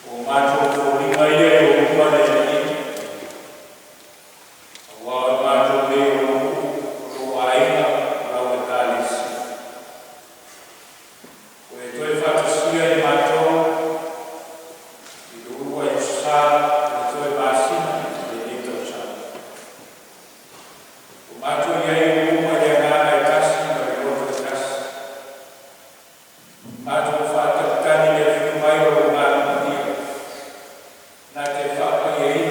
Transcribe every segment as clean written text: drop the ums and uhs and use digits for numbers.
O matou foliga ia i ou luma le Alii, auā o i matou nei o lou nuu, o lou aiga, o lau Ekalesia. Ua e toe faatasia i matou i le uluai Aso Sa o le toe masina o lenei tausaga. Ua matou i ai i ou luma i le agaga e tasi ma le loto e tasi, matou faatalitali i le afio mai o lou Manumanuia, na te faapaiaina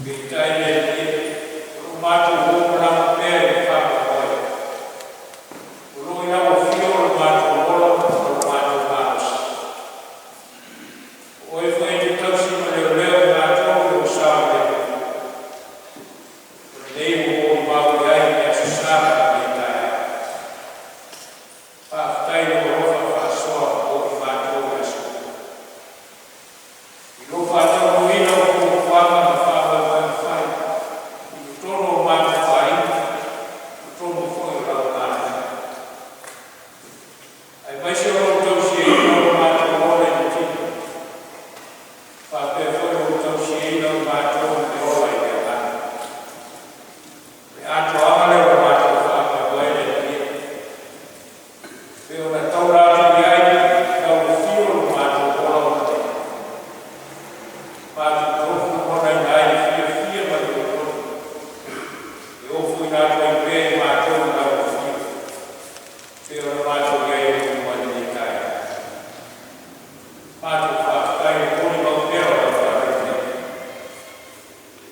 Peitai le Alii e, o lo o matou o ma lava pea i le faamoemoe, o lo o i lau afio lo matou ola ma lo matou malosi. O Oe foi e te tausi ma leoleo i matou i lou saogalemu, o lenei ua molimau i ai i le Aso Sa ma lenei taeao. Faafetai i lou alofa faasoa mo i matou i aso uma. I lou faataunuuina o fuafuaga ma faamoemoega fai i totonu o matou aiga, totonu foi o lau galuega. Aemaise o lou tausiaina o lo matou ola i le tino, faapea foi lou tausiaina o i matou i le ola i le agaga. O le atoaga lea o lo matou faamoemoe le Alii e, pei ona taula atu i ai i lau afio lo matou ola ona nei, matou tofu lagonaina ai le fiafia ma le loto e ofoina atu ai pea i matou i lau afio, pei ona matou i ai muamua i lenei taeao. Matou faafetai i le molimau pea o lau faalelei.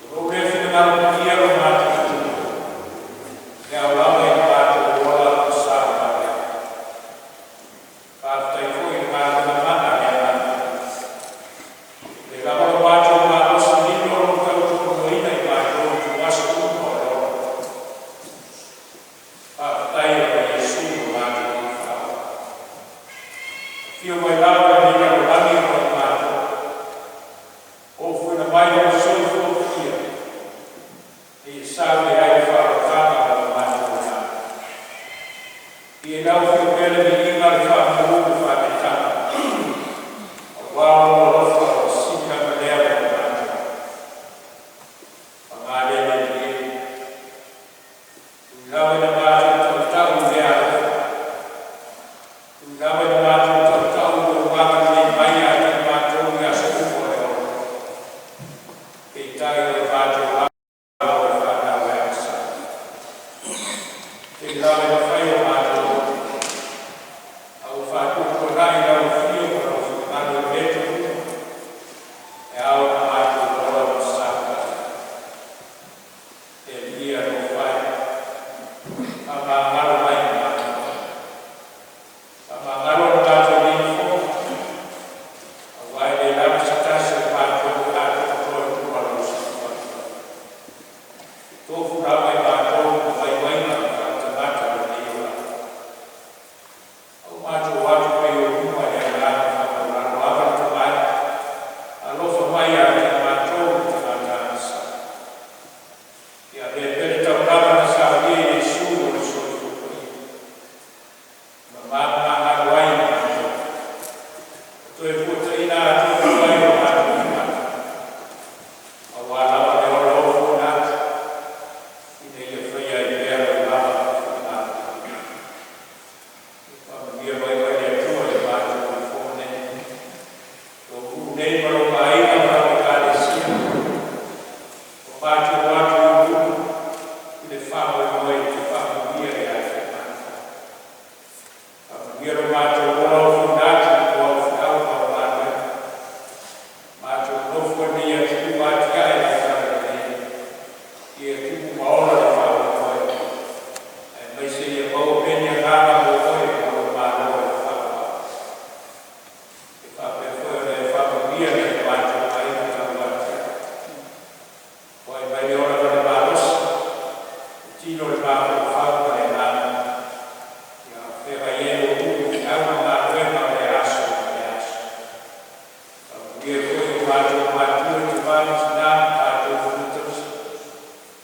O lou lea finagalo paia lo matou itumalo, e ao lava i lo matou ola ma saogalemu. Faafetai foi i le galuega mana a le Agaga Paia. E le lava lo matou malosi lilo o lo o tautoaluaina i matou i ituaso uma o le ola. Faafetai ona o Iesu lo matou Alii Faaola. Afio mai lava i lenei lalolagi mo i matou, ofoina mai lou soifua paia, seia sao i ai le faaolataga a lo matou agaga. Ia i lau afio pea le viiga, le faamalu ma le faaneetaga, aua lou alofa ua sili lava lea mo i matou. Paga lea le Alii e, e ui lava ina matou tautau i meaalofa, e ui lava ina matou tautau i lou agalelei mai ia te i matou i aso uma o le ola, peitai o i matou lava o le fanau e agasala. E tele lava ina fai o matou loto, a ua faatuatuanai lau afio ma lou finagalo i mea tonu e ao ona matou ola ma saogalemu. Le Alii e alofa e, faamagalo mai ma matou. Faamagalo le matou nei fono, aua e le lava se tasi o matou e atoatoa i luga o lou siifatu. E tofu lava i matou ma vaivaiga faaletagata o lenei olaga. A ua matou o atu pea i ou luma i le agaga faamaualalo, lava le tomai, alofa mai ia te i matou o tagata agasala. Ia avea pea le taulaga na saunia e Iesu o le soifua paia, e mama ma magalo ai i matou, ma toe fuataina atoatoa ai o matou tagata, aua lava le ola ofoina atu, ina ia faia ai pea lou lava finagalo. Faamanuia mai oe le Atua i le matou fono nei, lou nuu nei ma lou aiga ma lau Ekalesia, ua matou o atu i ou luma i le faamoemoe e te faamanuia ia te i matou. Faamanuia lo matou ola ofoina atu i tua o feau ma au galuega. Matou nonofo i lenei atunuu ma atiae lau talalelei. Ia tupu ma ola le faamoemoe, aemaise ia maua pea ni agaga mo oe ma lou Malo e faaauau. E faapea foi ona e faamanuia i nai o matou aiga tauatiae. Foai mai le ola ma le malosi, le tino, le mafaufau ma le agaga, ia feagai ai lou nuu i feau ma galuega o lea aso ma lea aso. Faamanuia foi i o matou matua i tama ma tina ma tatou faletausi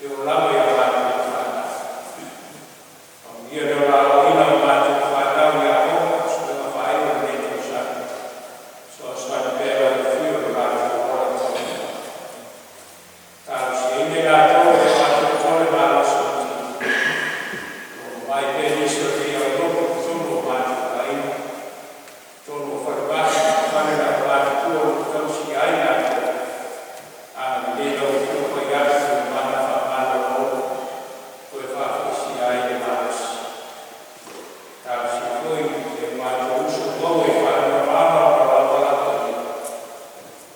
e oo lava i a matou fanau. Faamanuia le ola aoaoina o matou fanau i aoaoga ma suega faaiu o lenei tausaga. Fesoasoani pea lau afio i lo latou ola taualoa. Talosiaina i latou ia faatoatoa le malosi o le tino. Ua mai pea nisi o lenei aulotu i totonu o matou aiga, totonu o falemai ma fale o le aumatutua o lo o tausia ai latou. Agalelei lau Afioga pai atu i lou mana faamalolo toe faafoisia ai le malosi. Talosia foi e o matou uso maua i faanoanoaga ona o lau valaauina,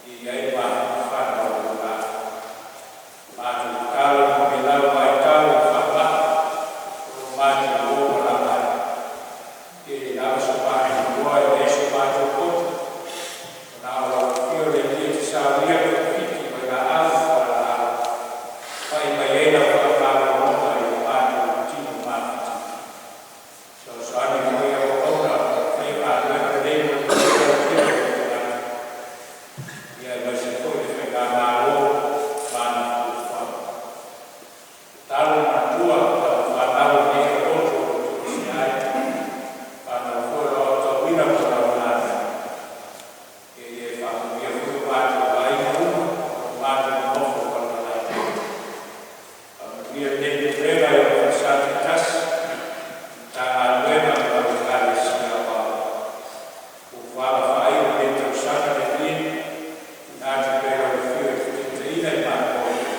ia i ai le mafaufau o lou Matou tatalo i lenei lava vaitau o faamai, o lo o matou o malaga ai. E le lava so matou iloa, e leai so matou poto, na o lau Afio le Alii e te saunia togafiti mai laau ma fualaau, fa'i mai ai lau faamalologa i o matou tino mafatia. Fesoasoani foi i auauna o lo o faia galuega lelei mo le manuia lautele o ou tagata, ia aemaise foi le faigamalo ma ana fuafuaga. Tatalo le matua i tama fanau o lenei aulotu o lo o tulusina ai, fanau foi o lo o aotauina mo lau galuega, ia e faamanuia foi o matou aiga uma o lo o matou nonofo palapala ai. Faamanuia lenei pulega i ona falesa taitasi, Matagaluega ma lau Ekalesia Aoao. O fuafuaga faaiu o lenei tausaga le Alii, tuuina atu pea i lau Afio e te taitaiina i matou ina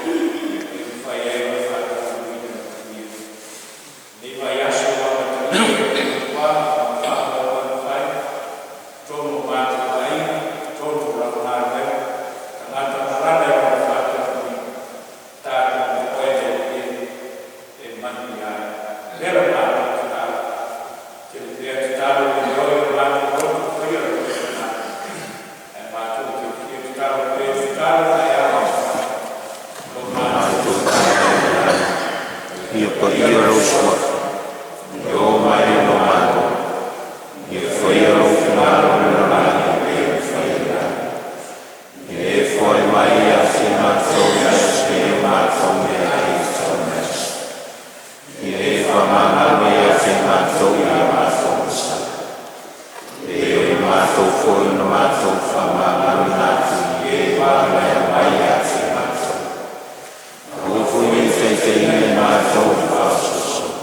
ia mafai ai ona faataunuuina i le manuia. Lenei vaiaso ua amatalia i le fuafuaga ma faamoemoe ua fai, i totonu o matou aiga, totonu o lau galuega, tagata malaga i lona faataunuuina, tatou oe le Alii e manuia ai. O lea la matou tatalo, tele pea tatalo ma inoi o matou loto e faia lo outou finagalo, ae matou te fia tatalo pea i le tatalo ae ao lo matou Lagi. Ia paia lou Suafa, ia oo mai lou Malo, ia faia lou finagalo i le lalolagi e pei ona fai i le lagi. Ia e foai mai ia te matou i le aso sei o matou meaai i le aso. Ia e faamagalo ia te matou i a matou masa, e pei ona matou foi ona matou faamagaloina atu i e ua agaia mai ia te matou. Aua foi ne i taitaiina i matou i le faasoasoaina,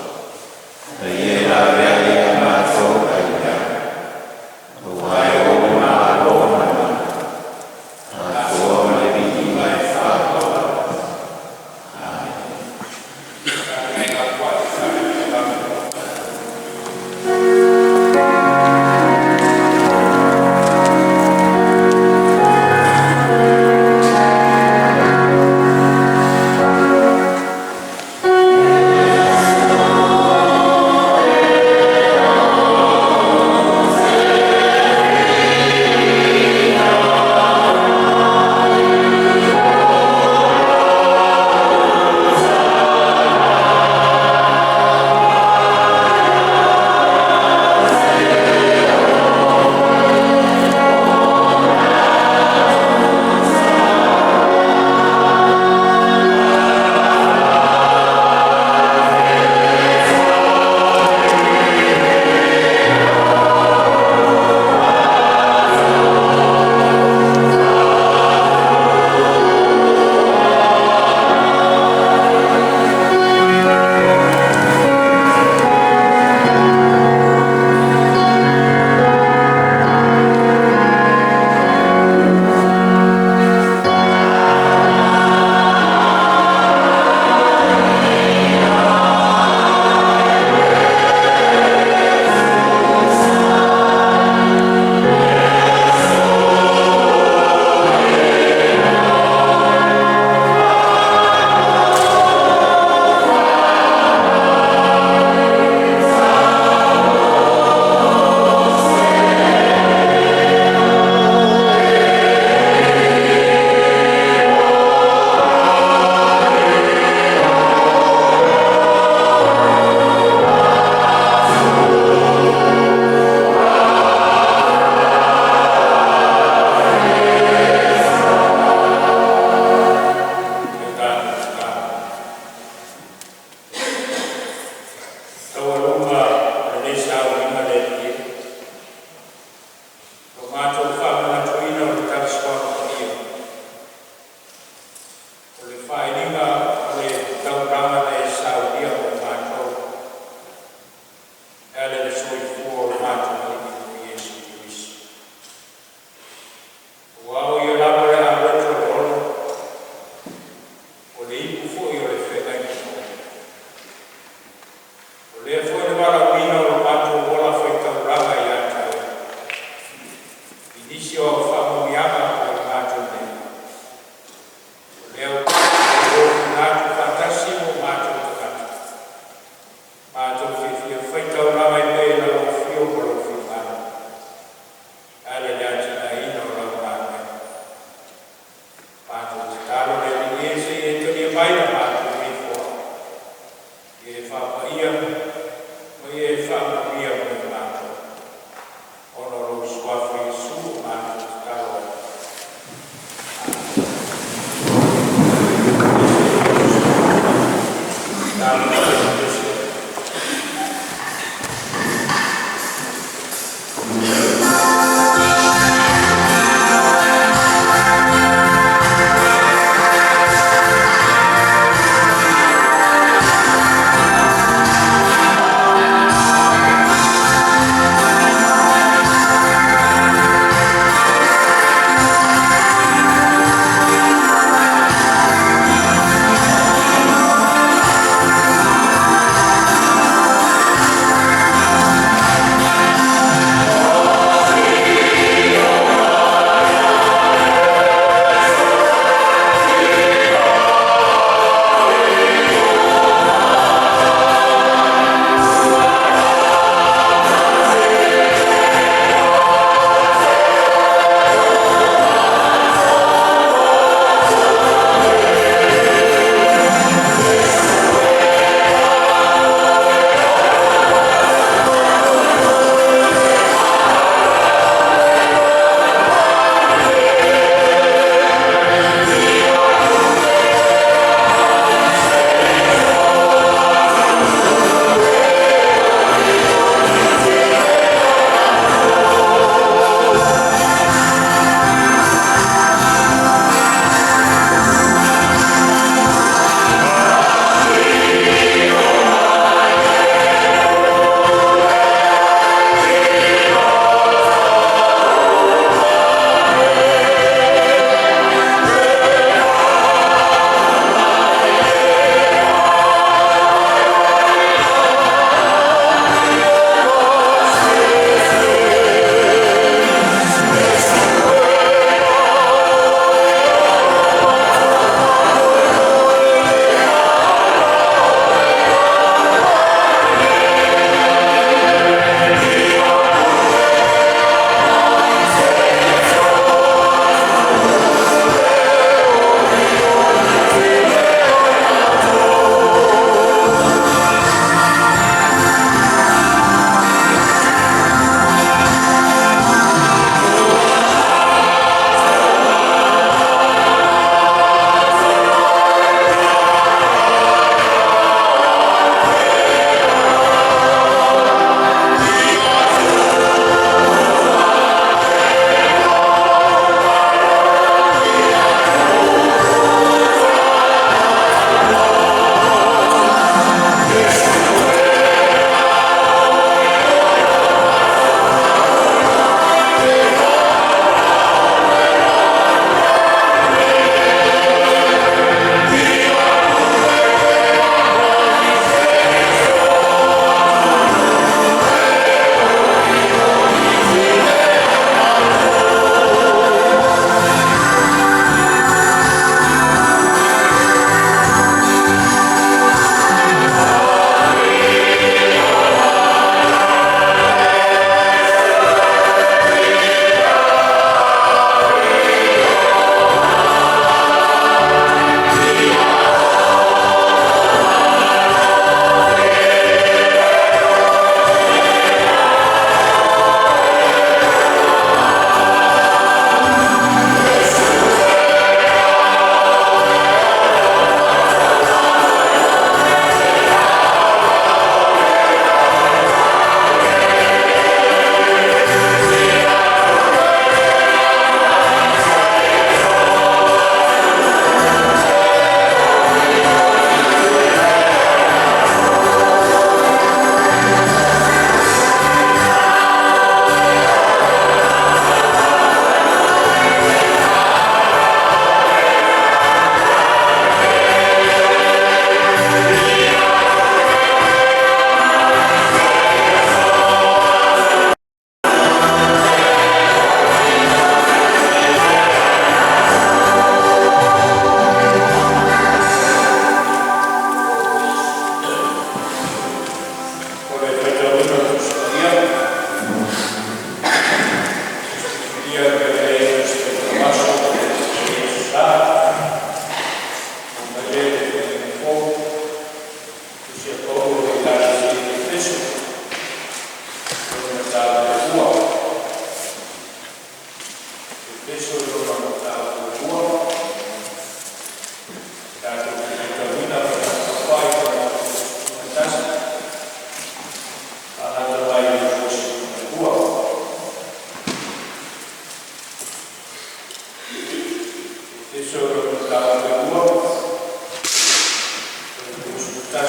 1 e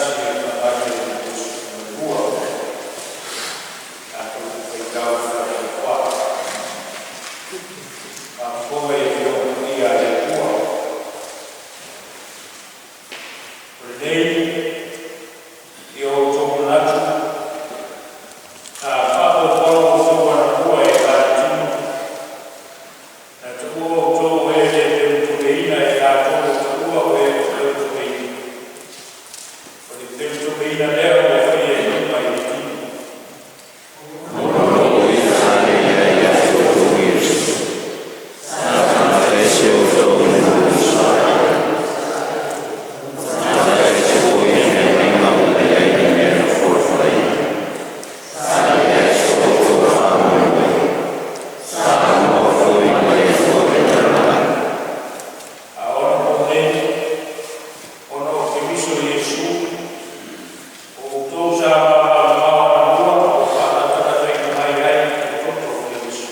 22. Tatou faitau faataupua. Faafofoga i Afioga Paia a le Atua. O lenei ia outou manatu sa faapaupau outou anamua e tautino na taua outou o e le peutoleina e latou ua taua o e peutoleina. O le peutoleina lea ua faia e lima i le tino. Ia ia te outou Iesu, sa tagata ese outou i le nuu sa tagata ese foi i feagaiga ua i ai le mea na folafolaina. Sa leai so outou faamoemoe, sa aumua foi ma le Atua i le lalolagi. A onaponei, ona o Keriso Iesu, o outou sa vavalamao anamua ua faalatalataina mai ai i le toto o Keriso.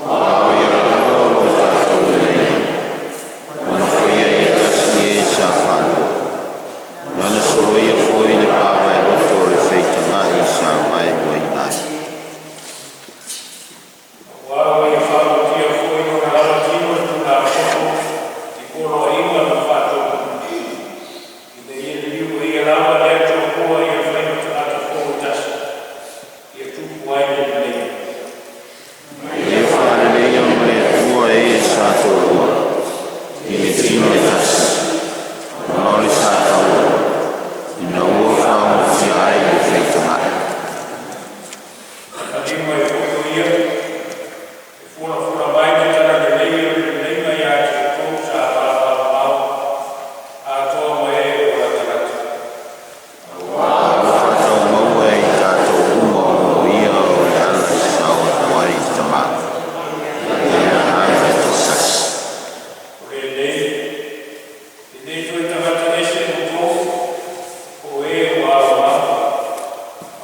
Aua ia loa lo tatou leleiga, ua na faia ia tasi e sa faalua. Na na soloia foi le paavaeloto o le feitagai sa vaeluaina ai. Aua ua ia faaulutia foi lona lava tino i le Tulafono i poloaiga na faatonu, ina ia liliu e Ia lava le Atoamua ia fai ma tagata fou e tasi, ia tupu ai le lelei. Ia faaleleia ma le Atua e sa toalua, i le tino e tasi, ona o le sa taua, ina ua faaogotia ai le feitagai. Na lima e foi o ia, e fulafola mai le talalelei o le leleiga ia te outou sa vavalamao, atoa ma e ua latalata. Ua faataumaua e i tatou uma ona o ia o le ala e sao atu ai i le Tamā, le Agaga e toatasi. O lenei, e le toe tagata ese outou, o e ua aumau,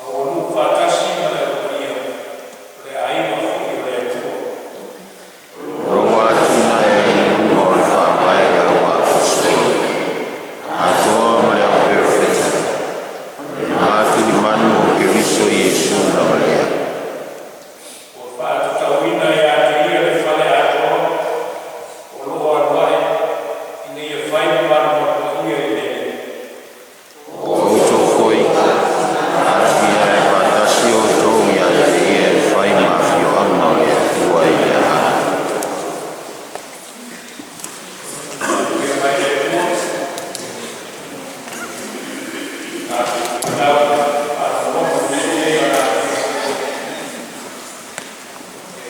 a ua nuu faatasi ma le Au Paia, o le aiga foi o le Atua. O ua atinae ai i luga o le faavae o le auaposeitolo, atoa ma le au perofeta, le matulimanu o Keriso Iesu lava lea. Ua faatatauina ia te ia le fale atoa, o loo alu ae, ina ia fai ma malumalu paia i le Alii. O outou foi, aafia ai faatasi outou ia te ia e fai ma afioaga o le Atua i le Agaga. Ia mai le Atua, tatou faitau faalogologo lelei o latou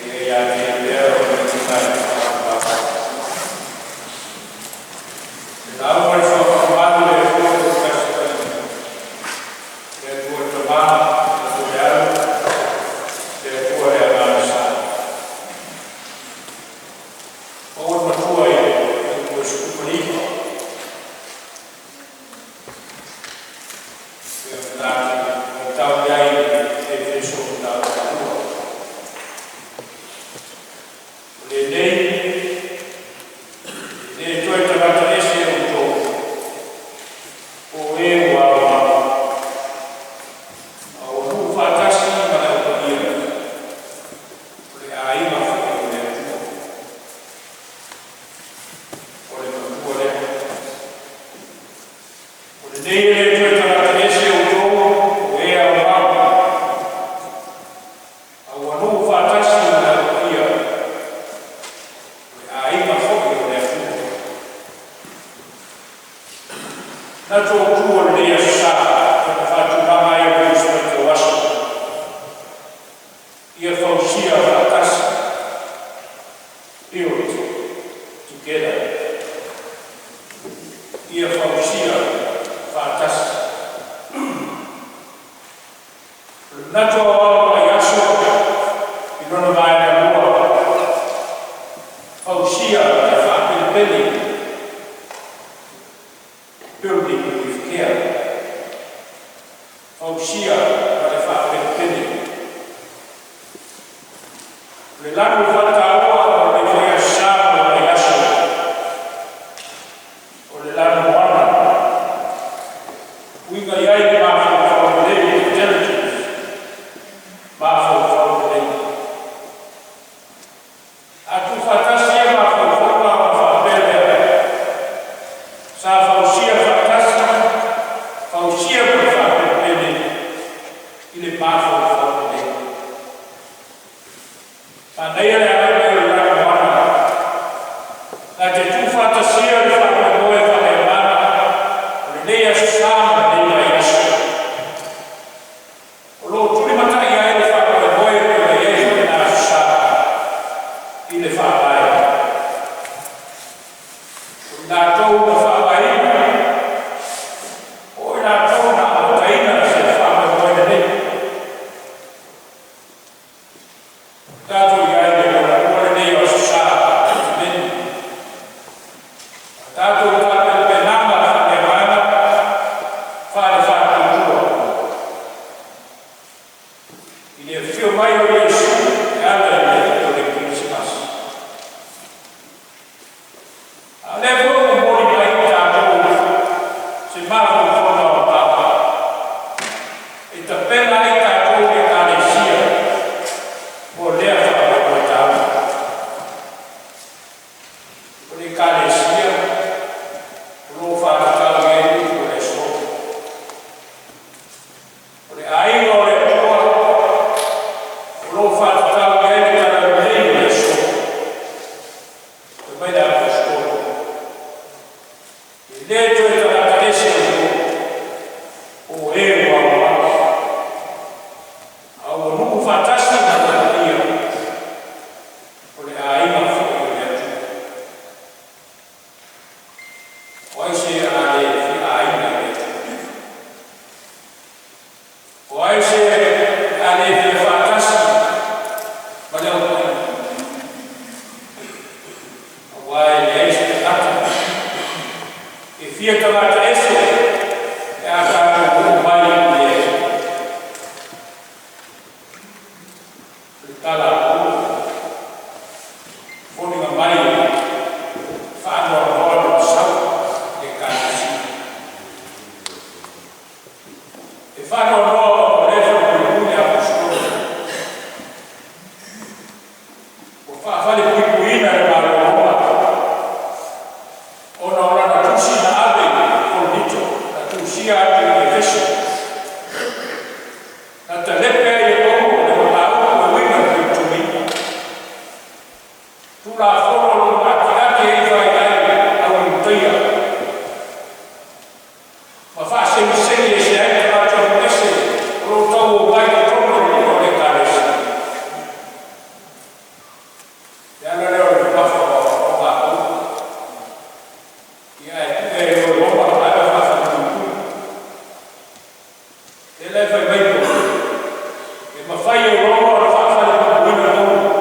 ia ia te ia pea o le tiga e whakamau. Le lauga i le suafa mamalu o le Atua Toatasi Paia, le Atua le Tamā, le Atua le Alo, le Atua le Agaga Sa. Maua le matua i le fuaiupu 15. Pe o tatou faitau i ai i Efeso mataupu 2. O lenei, e le toe tagata ese outou, o e ua aumau, a ua nuu faatasi ma le Au Paia, o le aiga foi o le Atua. O le matua lea. O lenei e le toe tagata ese outou, o e aumau, a ua nuu faatasi ma le Au Paia, o le aiga foi o le Atua. Na outou o lenei aso sa, na faatulaga ai o le Tusi Faitau Aso. Ia fausia faatasi, build together. Ia fausia faatasi. O le manatu aoao mai aso i lona vaega lua, fausia le faapelepele, building with care. Fausia ma le faapelepele. O le lanu faataua o le foi aso ma le aso. O le lanu moana. Uiga i ai le mafaufau lelei, intelligence, mafaufau lelei. A tuufaatasi ia mafaufauga ona faapea lea, sa fausia faatasi, fausia ma le faapelepele i le mafaufau lelei. Manaia le agai mai o le lagamoana, na te tuufaatasia le faamoemoe faaleagaga o lenei aso sa ma lenei vaiaso. O lo o tulimatai ai le faamoemoe e pei ona i ai foi lena aso sa i le Faavae. O i latou na faavaeina, o i latou na amataina se faamoemoe lenei. Tatou i ai i le lona lua lenei o aso sa Palemene. Tatou tapenapenaga faaleagaga faale-faatuatua i le afio mai o Iesu e ala i le o le Kerisimasi. A o lea foi ua momoli mai i tatou se mafaufauga aoga e tapena ai tatou i Ekalesia mo lea faamoemoe taua. O le Ekalesia o lo o faatatau i ai upu o le aso. O le aiga o le Atua o lo o faatatau i ai le talalelei o le aso. Fai mai le Aposetolo, e le toe tagata ese o i po o e ua aumai, a ua nuu faatasi ma le paia o le aiga foi o le Atua. O ai se a le fia aiga i le Atua? O ai se a le fia faatasi ma le aupaia? Aua e leai se tagata e fia tagata ese pe a tatou oo mai i le Atua. O le tala a Paulo, foliga mai faanoanoa lona sau i Ekalesia. E faanoanoa ona o lea falepuipui le Aposetolo. Ua faafalepuipuiina e le Malo o Roma ona o lana tusi na ave i Korinito, na tusia atu i Efeso. Na talepe ai e Paulo le mataupu e uiga i le teutuiina. Tulafono o lo o atiate ai failai au Iutaia ma faasegisegi ese ai tagata ese o lo o tau omai i totonu o le Ekalesia. Le ala lea o le mamafa o aoaoga a Paulo. Ia e tuu e o i Roma ae faafalepuipui. E le fai mai Paulo, e mafai e Roma ona faafalepuipuiina Paulo.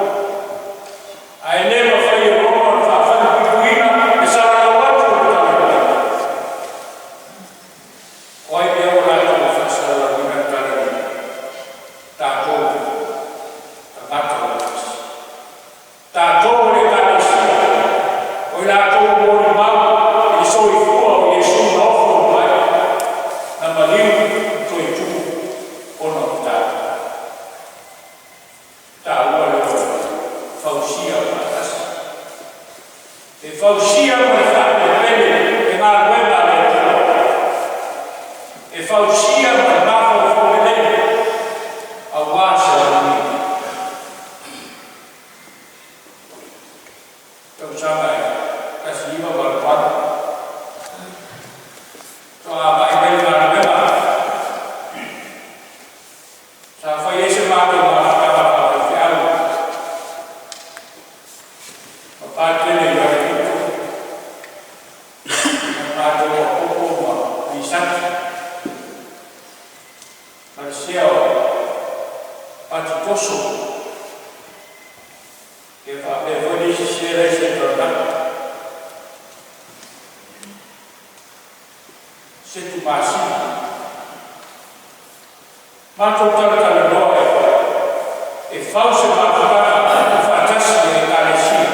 Ae le mafai e Roma ona faafalepuipuiina e salalau atu o le talalelei. O ai lea ua latou faasalalauina le talalelei? Tatou, tagata o le tasi. Tatou o le Ekalesia, o i latou o molimau i le soifua o Iesu na ofo mai, na maliu toe tumu ona o tatou. Taua lea o fausia faatasi. E fausia ma le faapelepele e galuega a le Atua. E fausia ma le mafaufau lelei aua se manuia. Tausaga e 1988. Toa mai mai le galuega. Sa fai ai se matou mafutaga faafeafeau. Ma patele i Alepito. Ma matou apopo ma Isaki. Ma le sea o Patitoso. Ia faapea foi le isi sea lai se taunaka. 7 masina. Matou talatalanoa e fau se mafutaga faatasi e Ekalesia.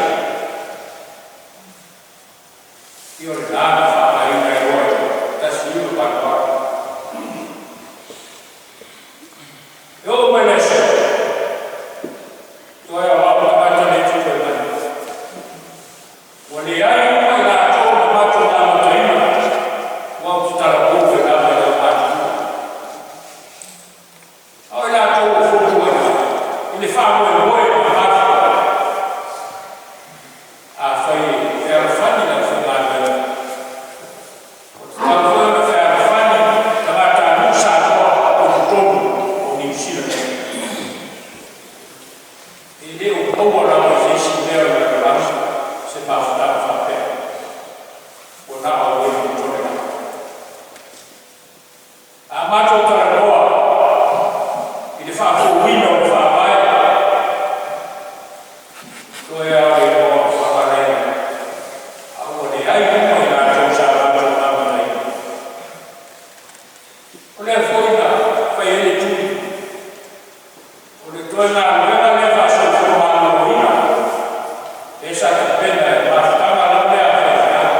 Ia o lena na faavaeina ai loa 1988. Matou talanoa i le faafouina o le Faavae, toe lava o le igoa o le Faavae, a ua leai uma i latou sa latou amataina. O lea foi na fai ai le tui, o le toe galuega lea faa-soifua maloloina lea sa tapena e le mafutaga lava lea a faifeau,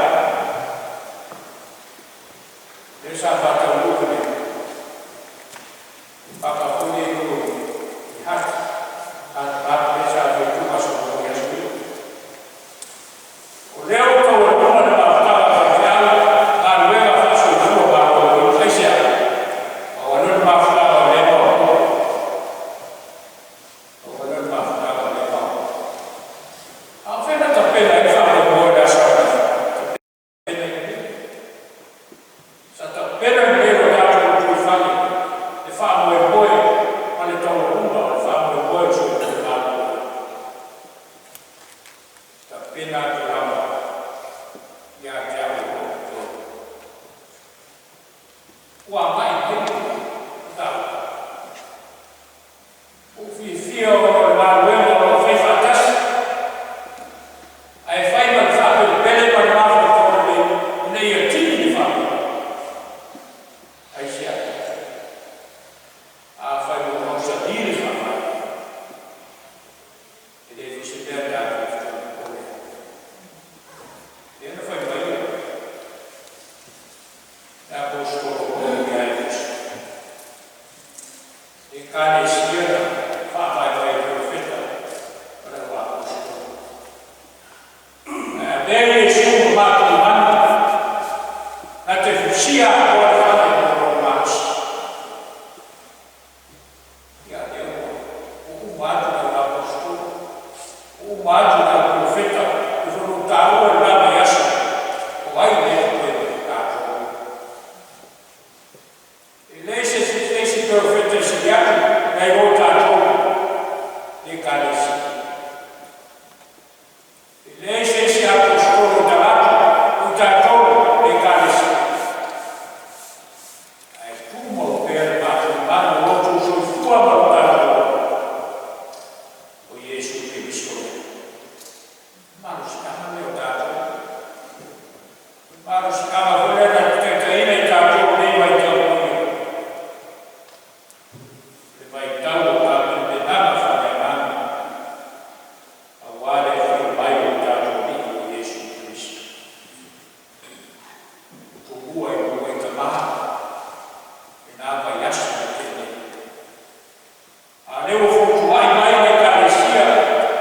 lea sa faataunuu i le paka foi lea i o i Hart Park lea sa fai ai tuuaso i aso ia. O lea ua taualuga le mafutaga a faifeau, galuega faa-soifua maloloina. Aisea? Pau lava lea o le mafutaga o lea e maopoopo. Pau lava lea o le mafutaga o lea e maopoopo. A o fea na tapena ai le faamoemoe o le aso ananafi? Tapena i inei. Sa tapena lelei e lo tatou lotoifale le faamoemoe ma le taualuga o le faamoemoe o le soifua maloloina. Tapena atu lava ia te au e toatele. Ua agai mai le mataupu. Ua ou fiafia ona o le galuega o lo o fai faatasi, ae fai ma le faapelepele ma le mafaufau lelei ina ia tini le faamoemoe. Aisea? Afai ua mausali le Faavae, e le fi se mea tatou te toe popole ai. Lea na fai mai le Aposetolo Paulo ia Efeso, le Ekalesia na faavae mai e Perofeta ma le Aposetolo. Ae avea Iesu ma matou manu na te fusia atoa le fale ma lona malosi. Ia lea ua uma atu le Aposetolo, ua uma atu le Perofeta, e foi taua i lena vaiaso, o ai lea totoe mai tatou. E le se isi perofeta e sili atu nai lo tatou le Ekalesia. E leai se isi aposetolo i talaatu o i tatou le Ekalesia. Ae tumau pea le matou mana o outou soifua ma lo tatou ola. O Iesu Keriso lea. Malosiaga lea o tatou. Malosiaga foi lea na taitaiina i tatou nei vaitau paia. Le vaitau o tapenapenaga faaleagaga aua le afio mai o le tatou Alii o Iesu Keriso. Tumua i lou aitama i na vaiaso na tea nei. A lea ua fotuai mai le Ekalesia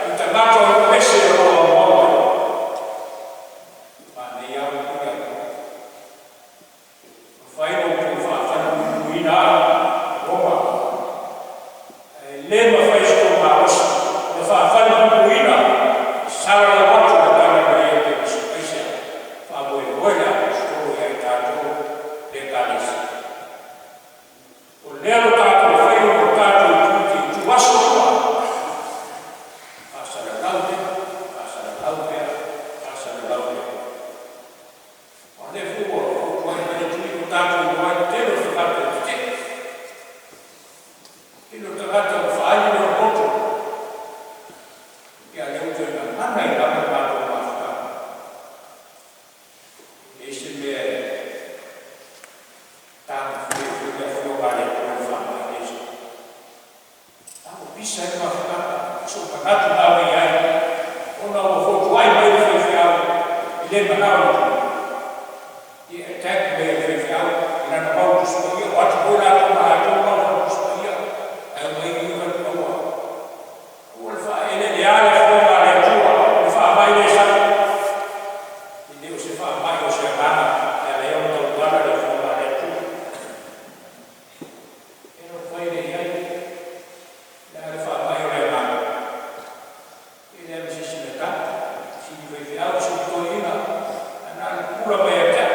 i tagata o ese o lo o aumau ai. Manaia au ia. Mafai ona outou faafalepuipuiina au Roma. Ae le mafai se tou malosi ona faafalepuipuiina salalau atu le tala lelei o Keriso. Aisea? Faamoemoe le Aposetolo ia i tatou le Ekalesia. O lea lo tatou fai o tatou tuaso uma. Faasalalau pea, faasalalau pea, faasalalau pea. O lea foi ua fotuai mai le tui o tatou iloa ai le tele o tagata e tetee. Tele o tagata ua faaali le loto. Ia lea ua toe gagana ai lava le matou mafutaga. E se mea e tagofia foi le afioga a le Atua i le faamai nei. Ua pisa ai le mafutaga, so manatu na ave i ai, ona ua fotuai mai le faifeau i le manao le tui. Ia attack mai e le faifeau i lana mau Tusi Paia, o atu foi latou ma latou mau Tusi Paia, ae omai ia aua. Ua le faaeleelea le afioga a le Atua, le faamai le sau. E le o se faamai o se agaga, e ala ai ona tautala le afioga a le Atua. E no fai le i ai, le a le faamai o le agaga. E le ma se isi mea tau. Sili faifeau, sili toeaina, ae na le pupula mai ia te au.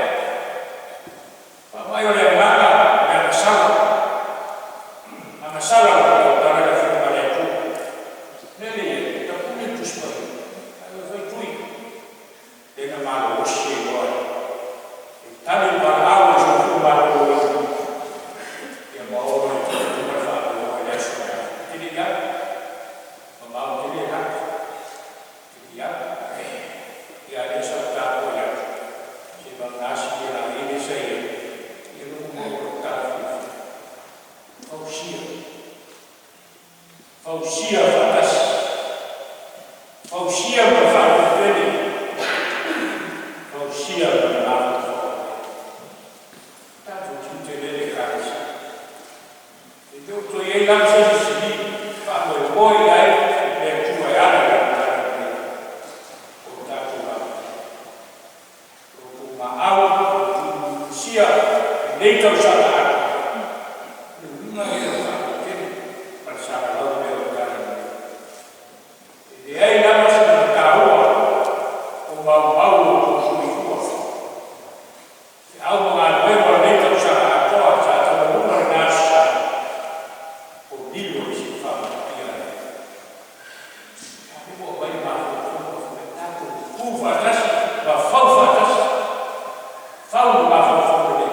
Faamai o le agaga, le agasala. Agasala o le tautala le afioga a le Atua. Lele ia, tapuni le Tusi Paia. Ae o fai tui. Lena malolosi e iloa ai. E tali le valaau a le soifua maloloina. Fausia faatasi, fausia ma le faapelepele, fausia ma le mafaufau. Tatou tiute lea i le Ekalesia. E le o toe i ai lava se isi sili faamoemoe i ai le Atua e ala i le lalolagi nei, o tatou lava. Lo outou maau ma lo outou musumusia i lenei tausaga atoa, o le uiga lea o le faalototele ma le salalau pea o le talalelei. E leai lava sina taua o maumau lo outou soifua. Feau ma galuega o lenei tausaga atoa sa taualuga i lena Aso Sa, o lilo i se faamatupia ai. A lea ua aumai le mafaufauga fai mai, tatou tutu faatasi ma fau faatasi, fau le mafaufau lelei.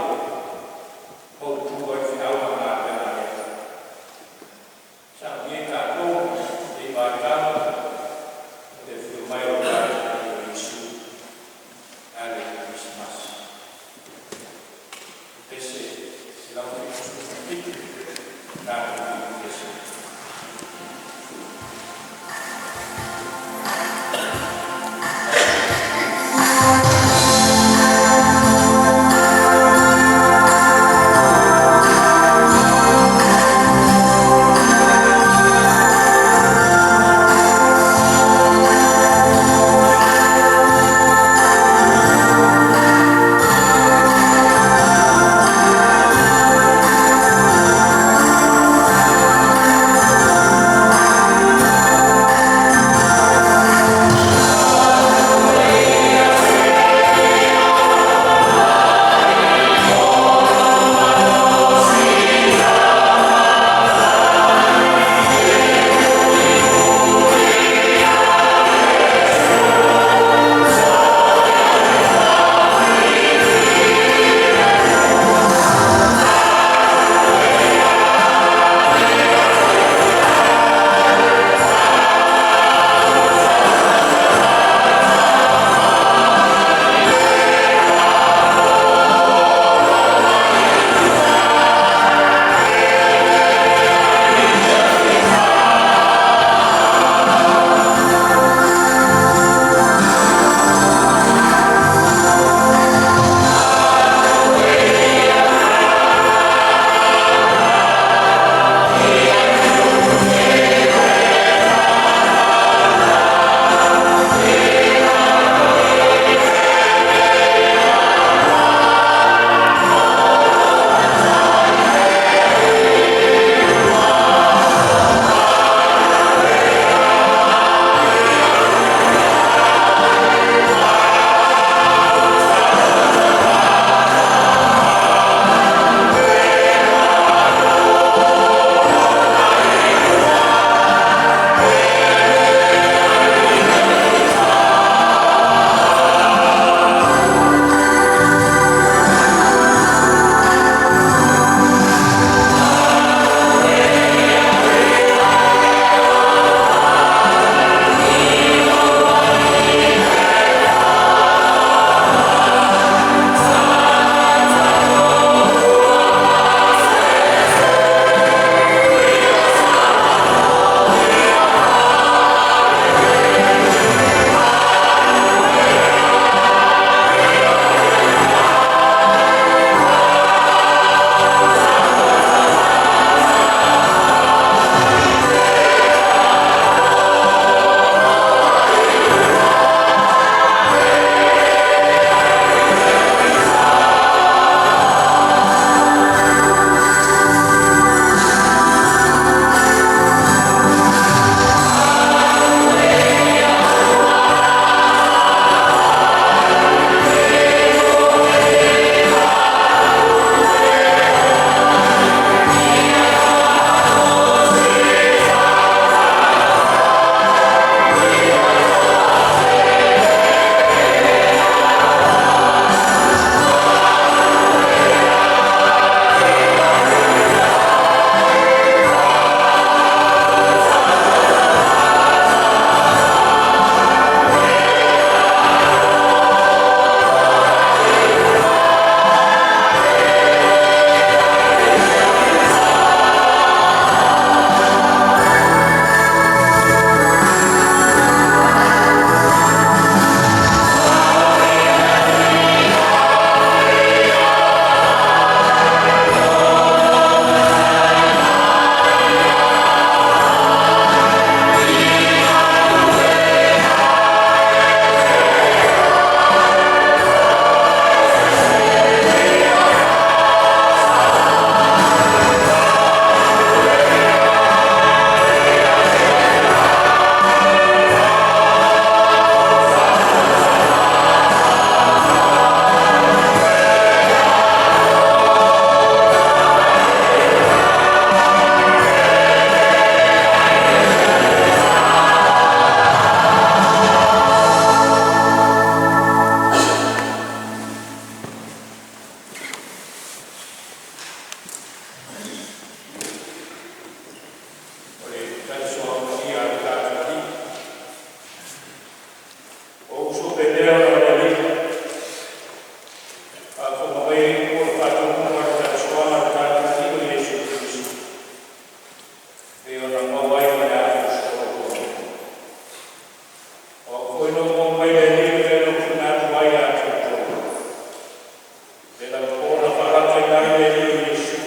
le Alii o Iesu,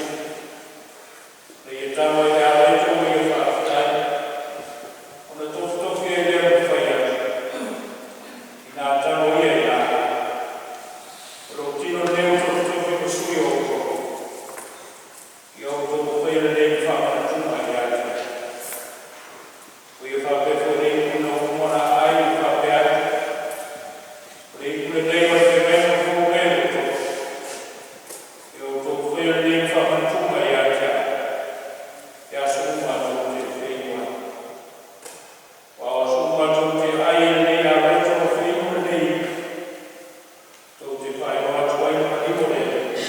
na ia tago ai le aloeto ma ia faafetai, ona tofitofi ai lea ma fai atu, ina tago ia i la, o lou tino lenei ua tofitofi ma sui o outou, ia outou faia lenei ma faamanatuga ia te a'u. Ua ia faapea foi le ipu ina ua uma ona aai ma faapea atu, O le ipu lenei o le feagaiga fou mea i le toto. Ia outou faia lenei ma faamanatuga ia te a'u i aso uma tou te feinu ai. Aua o aso uma tou te ai ai i lenei aloeto ma feinu lenei ipu, tou te faailoa atu ai le maliu o le Alii,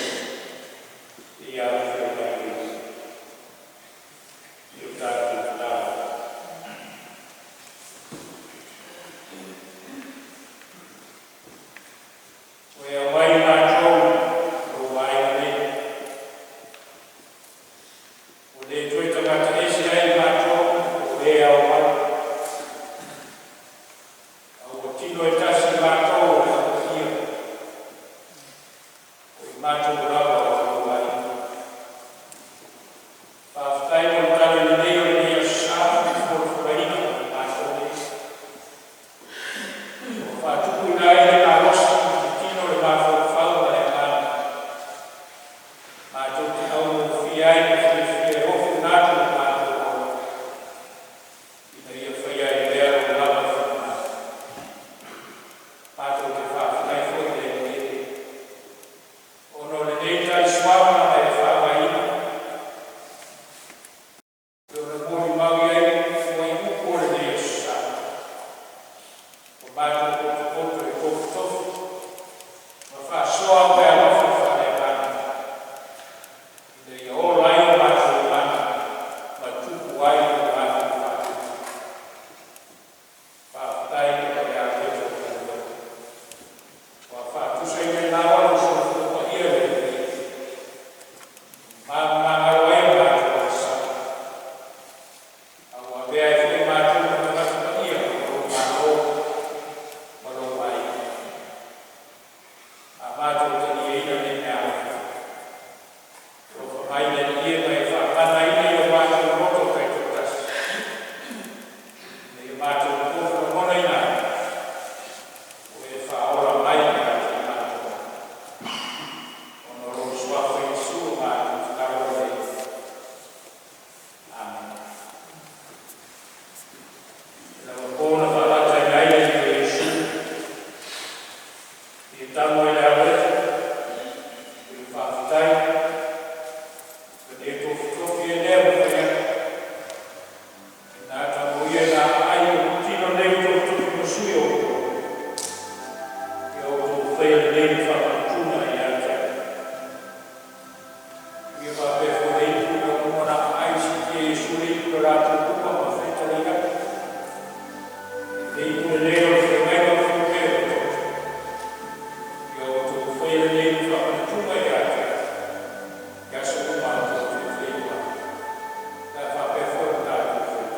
seia afio mai o Ia. Se i o tatou tatalo. Ua e aumai i matou lou aiga nei, ua le toe tagata ese ai i matou po o e ao mai, a ua tino e tasi i matou o le Au Paia, o i matou lava o lou aiga. Faafetai mo le talalelei o lenei aso Sa ma le folafolaina o i matou nei, ua faatupuina ai le malosi i le tino, le mafaufau ma le agaga, matou te augofie ai ma fiafia e ofi manatu lo matou ola, ina ia faia ai pea lou lava finagalo. Matou te faafetai foi le Alii e, ona o lenei talisuaga na e faavaeina, e pei ona molimau i ai fuaiupu o lenei aso Sa. Ua matou potopoto e tofitofi ma faasoa meaalofa faale-Agaga, ina ia ola ai o matou agaga ma tupu ai lo matou faatuatua. Faafetai ona o le aloeto talu ai, ua faatusaina i laoa lou soifua paia i le Alii, e manumagalo ai o matou alasa, a ua avea ai foi matou ma tagata paia o lou Malo ma lou aiga. A matou taliaina nei meaalofa, alofa mai le Alii e ma e faamanaina i o matou loto taitoatasi, ina ia matou nonofo lagonaina ai, ua e faaola mai ia te i matou. Ona o lou Suafa Iesu matou tatalo ai lea. Amene. Le lava na faalataina ai le Alii o Iesu, ia tago ai le aloeto, ia faafetai, ona ia tofitofi ai lea ma fai atu, ina tago ia ina aai o lou tino lenei ua tofitofi ma sui o outou, ia outou faia lenei ma faamanatuga ia te a'u. Ua ia faapea foi le ipu ina ua uma ona aai, siitia e Iesu le ipu i le latou luma ma fetalai atu, O le ipu lenei o le feagaiga fou mea i lou toto. Ia outou faia lenei ma faamanatuga ia te a'u i aso uma tou te feinu ai. O le a faapea foi ona tatou faia.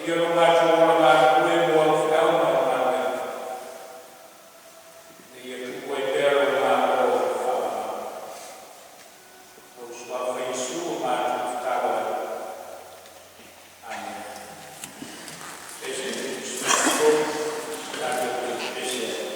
Faamanuia lo matou ola galulue mo au feau ma au galuega, ina ia tuu ai pea lou Malo e faamamalu. I lou Suafa Iesu ua matou tatalo ai. Amene. Pese tatou te pese ai.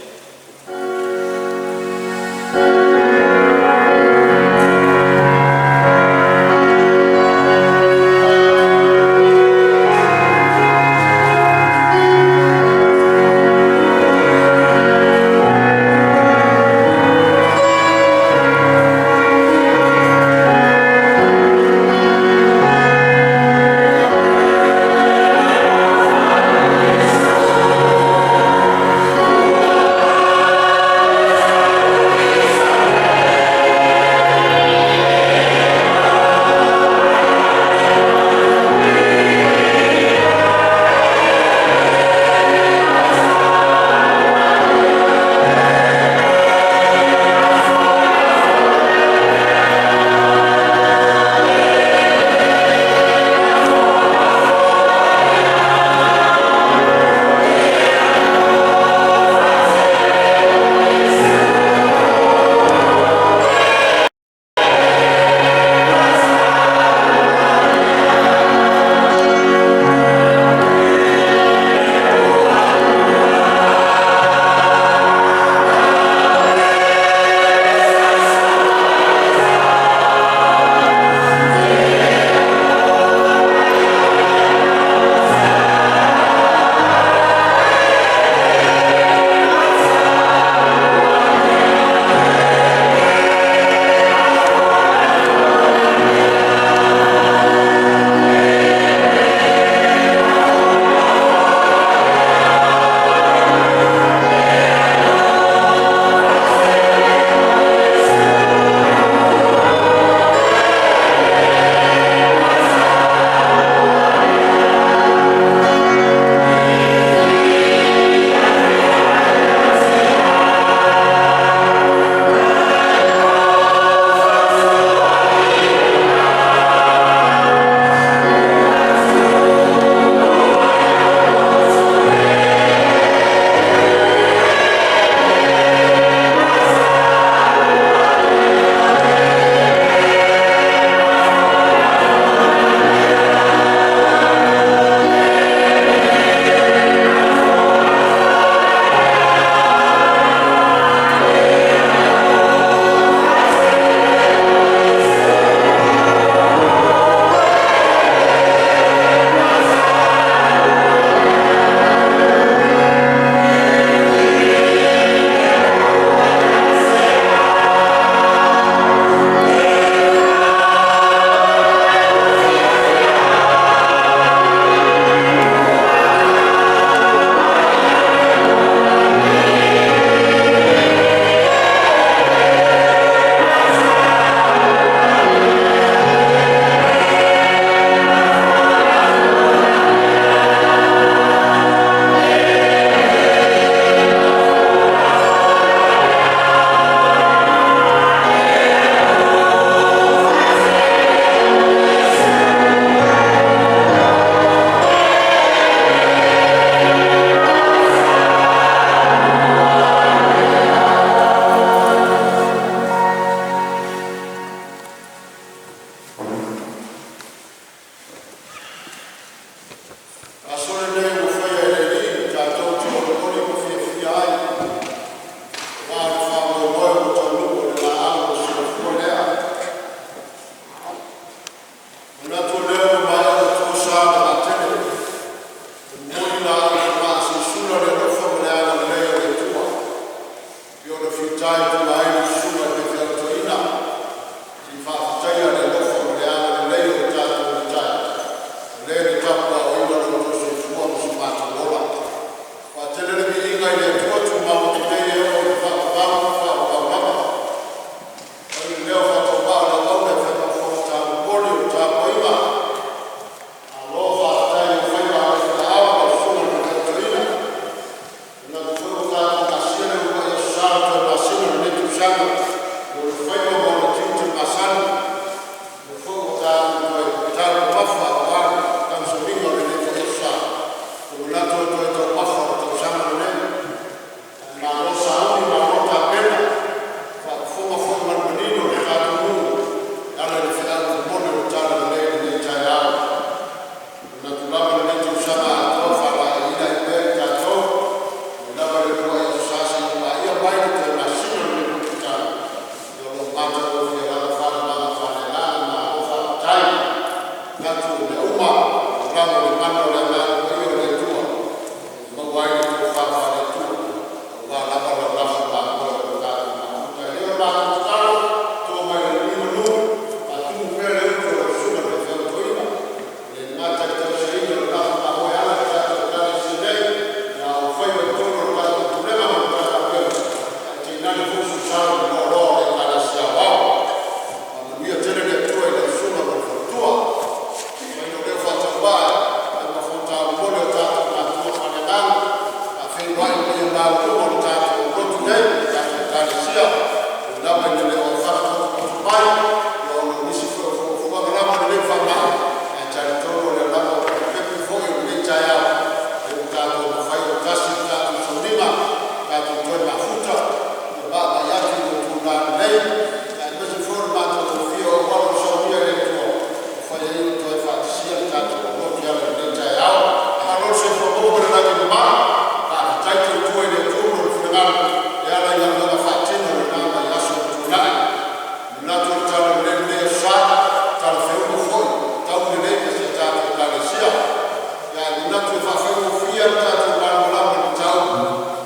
manatu e faafaigofie le tatou malamalama i le mataupu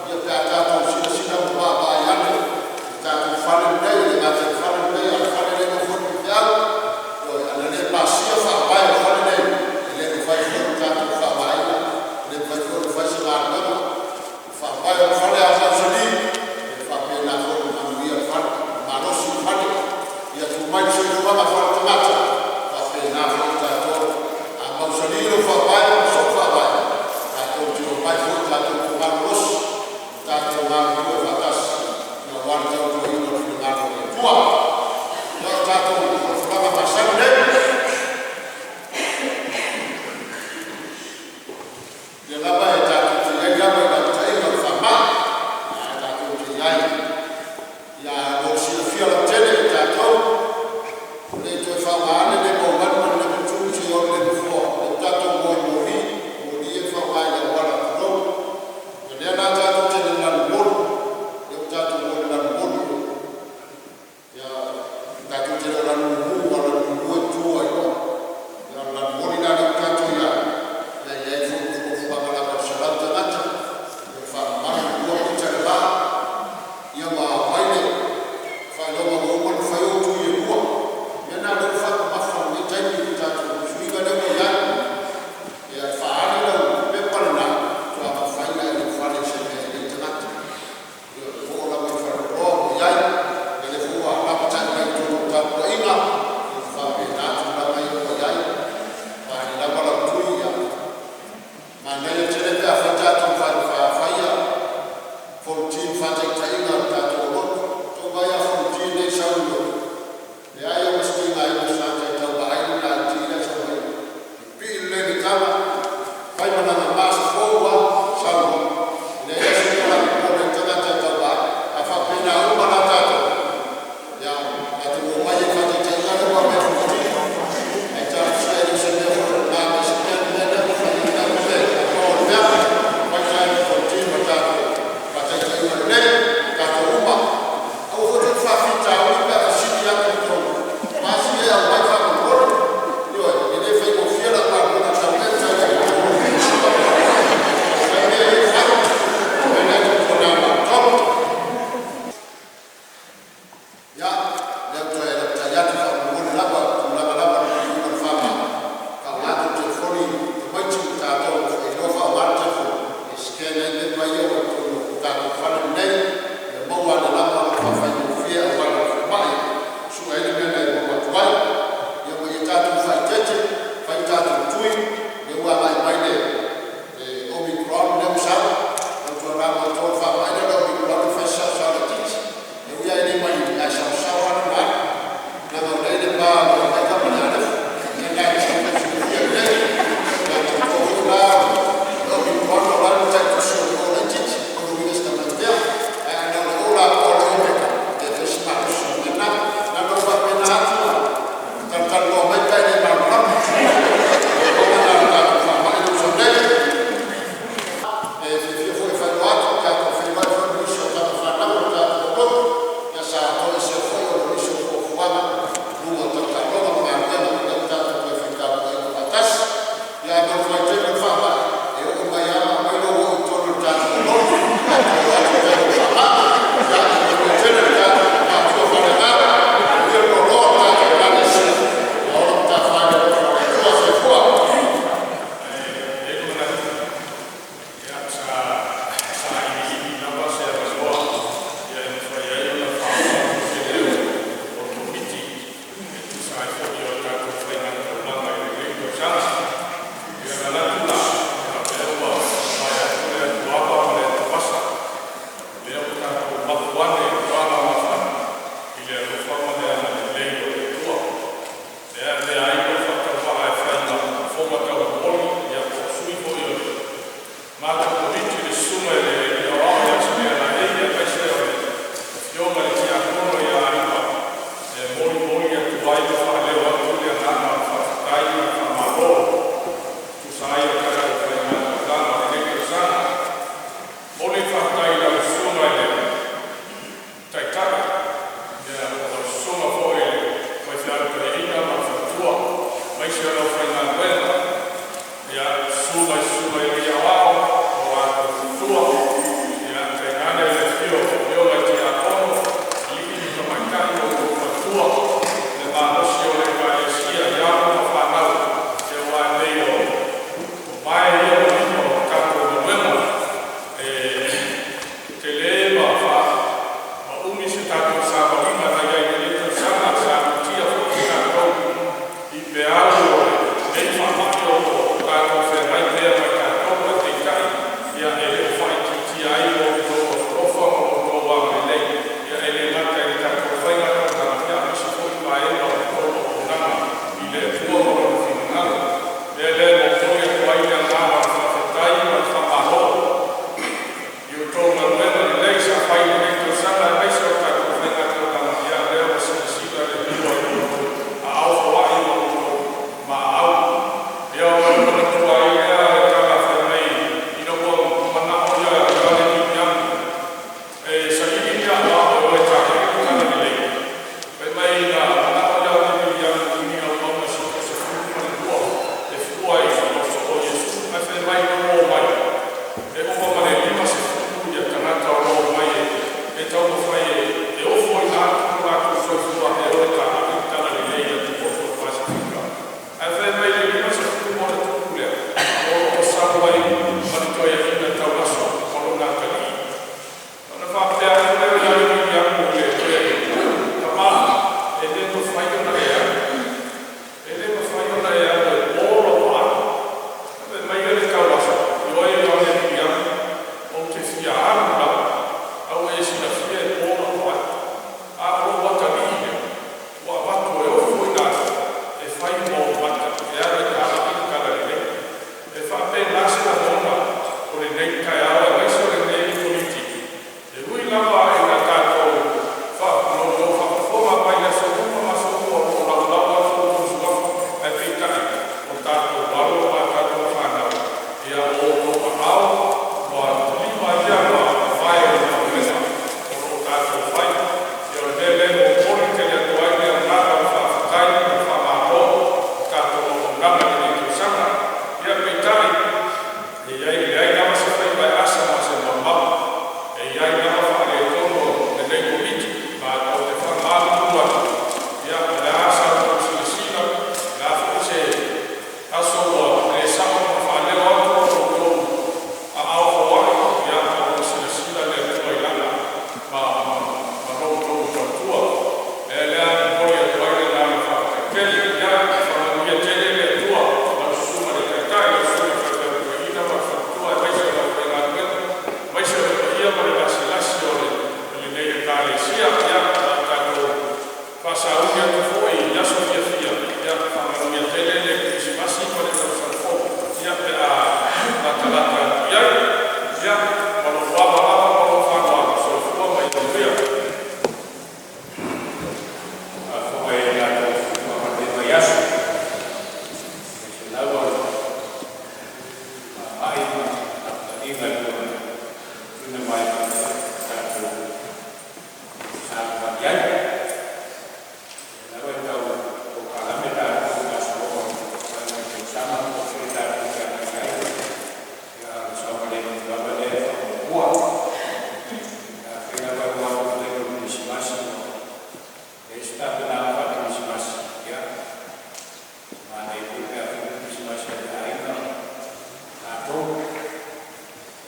ia pe a tatou silasila ma vaavaai ane i le tatou fale lenei, e le gata i le fale lenei a o le fale lea e nofo ai le faifeau. Ioe, ana le pasia Faavae o le fale lenei, e le mafai foi ona tatou faaaogaina, e le mafai foi ona fai se galuega. O le Faavae o le fale a mausali, e faapena foi ona manuia le fale, malosi le fale. Ia tuu mai le soifuaga faaletagata, e faapena foi tatou. A mausali lou Faavae ma sou Faavae, tatou te omai foi tatou te malolosi ma tatou galulue faatasi aua le tautuaina o le finagalo o le Atua. Ia, o tatou folafolaga masani nei, o lea lava tatou te i ai lava i lapataiga o le faamai, tatou te i ai. Ae mo le silafia lautele e tatou, ua le toe faaaogaina le number 1 ma le number 2 seia oo i le number 4. O lea ua tatou o i moli, o moli ia e faaaoga i le auala, tulou. O lea la tatou te i le lanumoli, lea ua tatou o i le lanumoli. Tatou te le o lanumumu aua o le lanumumu e tu ai loa. A o le lanumoli la lea ua tatou i ai, e i ai foi ma fuafuaga lava o le 100 tagata e faamamalu, e 2 mita le va, ma aumai le faailoga ua uma ona fai ou tui e lua. O le mea lena o lea ua faamamafa i lenei taimi i le tatou suiga lea ua i ai. E faali lau pepa lena faatoa mafai ona e ulufale i se mea e i ai tagata. Ioe, ua oo lava i faleoloa ua i ai, o lea foi ua lapatai mai i totonu o tapuaiga, ua faapena tulaga ia ua i ai. E faaali lava lau tui, ia manaia tele pe afai tatou fai Fonoti ma faataitaiga o le tatou lotu. Ua outou vaai i Fonoti nei e sau i le lotu, e leai lava ma se tigaina o se tagata e tau vaai lona ID la e sau ai, e pipii lelei i le taga, fai ma lana mask fou lava sau loa. E leai la se mea o le a popole ai le tagata e tau vaai. A faapena uma la tatou, ia tatou omai e faataitaiga lea ua aumai e Fonoti, ae talosia e le o se mea foi o le na ma se mea le mea lea ua fai ai. Ae pau o le mea, fai tatou Fonoti ma tatou faataitaiga lelei tatou uma. Aua foi tou te faafitauli pe a fesili atu i totonu, o a si mea e aumai faamolemole. Ioe, e le faigofie lau galuega talu ai ona fai mea ia e fai, o le mea lea tuutuana matou. Ia, o lea ua toe lapatai atu faamolemole lava o tulaga lava o le puipuiga o le faamai, faaaoga tou telefoni tamaiti ma tatou e iloa faaaoga le telefoni e scan ai pepa ia ua i totonu o le tatou fale lenei ia maua ane lava. O lo o faafaigofie auala a le falemai e sue ai le mea na e maua atu ai. Ia ma ia tatou faaeteete, fai a tatou tui. O lea ua agai mai le Omicron lea ua sau. Tautuana ma outou o le faamai lea o le Omicron e fai si saosao laitiiti, e ui lava ina le maliu ae saosao lava lona alu, leaga o lea e i le va o le Omeka ma le Alefa. O le mea lena mo le silafia lelei. Ia manatua foi la o le Omicron o la e matai tusi o le laitiiti, o lona uiga o se tamaiti, ae ana o le o la o le Omeka, e fai si malosi o le mea lena. Na ona ou faapena atu, talatalanoa mai pe a e le malamalama i le tulaga lena o le tatou faamai lea ua sau nei. E fiafia foi e faailoa atu ua tatou feiloai foi ma nisi o tama fanau a le tatou lotu sa toesea foi ona o nisi o fuafuaga i luga o tau taaloga ma galuega, lea ua tatou toe fetaulaiga faatasi. Ae mo le vaitaimi o le faamai, e oo mai lava ma aumai lou oo i totonu o le tatou lotu tatou o atu i tatou faamai. Ia manuia tele le tatou mafutaga faaleagaga, manuia le loaloa o le tatou Ekalesia. Ia ola matafa i le alofa o le Atua. Soifua. E i ai le manatu, ia, sa sailiili lava se avanoa e mafai ai ona faaoo atu se leo o le Komiti e tusa ai foi o le tatou faiga taulaga i lenei tausaga. Ia manatu la, e faapea ua maea atu le atuava ma le atuvasa, lea ua tatou mapu ane i tua mafana i le alofa ma le agalelei o le Atua. E avea ai lou faatauvaa e fai ma fofoga tauomoli, ia po o sui foi o le matou Komiti, le susuga i le Alii Aoao ia Salealaei aemaise o le afioga i le Tiakono ia Iva, e molimoli atu ai ma faaleo atu le agaga o le faafetai ma le faamalo tusa ai o tatou faiga taulaga i lenei tausaga. Momoli le faafetai i lau susuga i le Taitai, ia o lau susuga foi i le Faifeau Toeaina ma le Faletua, aemaise o le aufaigaluega, ia susu mai susuga Faamai ma tapuaiga e pei ona tuuina mai e tatou fesoasoani ai. O lea lava e tau polokalame tatou i gasologa o le paepaeoga i tausaga po o fea tatou te agai ai, a o le saogalemu lava lea e faamuamua. Afai lava e o atu i le taimi o le Kerisimasi ua leai se tapenaga faa-Kerisimasi, ia, e manaia foi pe a fai le Kerisimasi a le aiga ma tatou,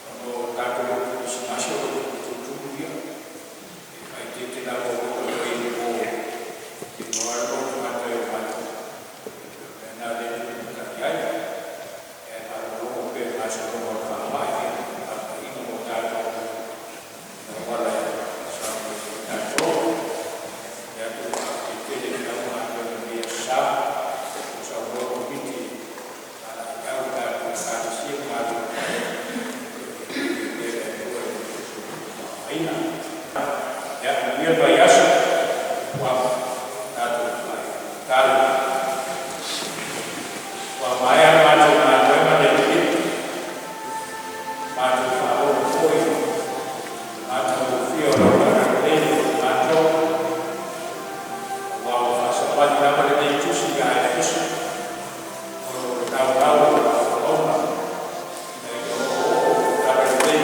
ona o tatou lotu Kerisimasi o lotu pitotunu ia, e faaeteete lava ua oo i le po e iloa lava le lotu tagata e omai. E pei o le mea lena lea e tulimatai ai, ae faalogologo pea i le gasologa o le faamai i tapuaiga mo tatou i auala e saogalemu ai tatou. Le atu faafetai tele i lau galuega i lenei aso Sa ua saunoa le Komiti faalaeiau i tatou Ekalesia ma galuega fai, ia faamanuia pea le Atua i lo outou soifua maloloina. Ia manuia le vaiaso ua tatou tatalo. Ua maea le matou galuega le Alii, matou faalogo foi i le matagofie o lau agalelei ia matou, aua ua faasavali lava lenei tusi ia Efeso ona o le naunau o lau auauna ina ia oooo le talalelei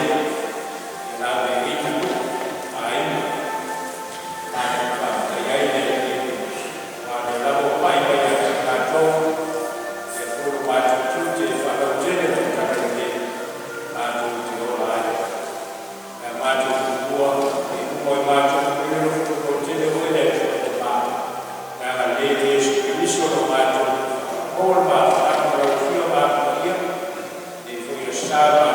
i laveiina nuu ma aiga. Matou faafetai ai le Alii aua o lea lava ua pai mai ia te tatou lea foi lo matou tiute e faalautele lau talalelei matou te ola ai. Pe a matou tumua i luma o matou i le alofa tele oe le Atua e ma le agalelei o Iesu Keriso lo matou maua le mafutaga ma lau Afio ma le Paia nei foi aso Sa ma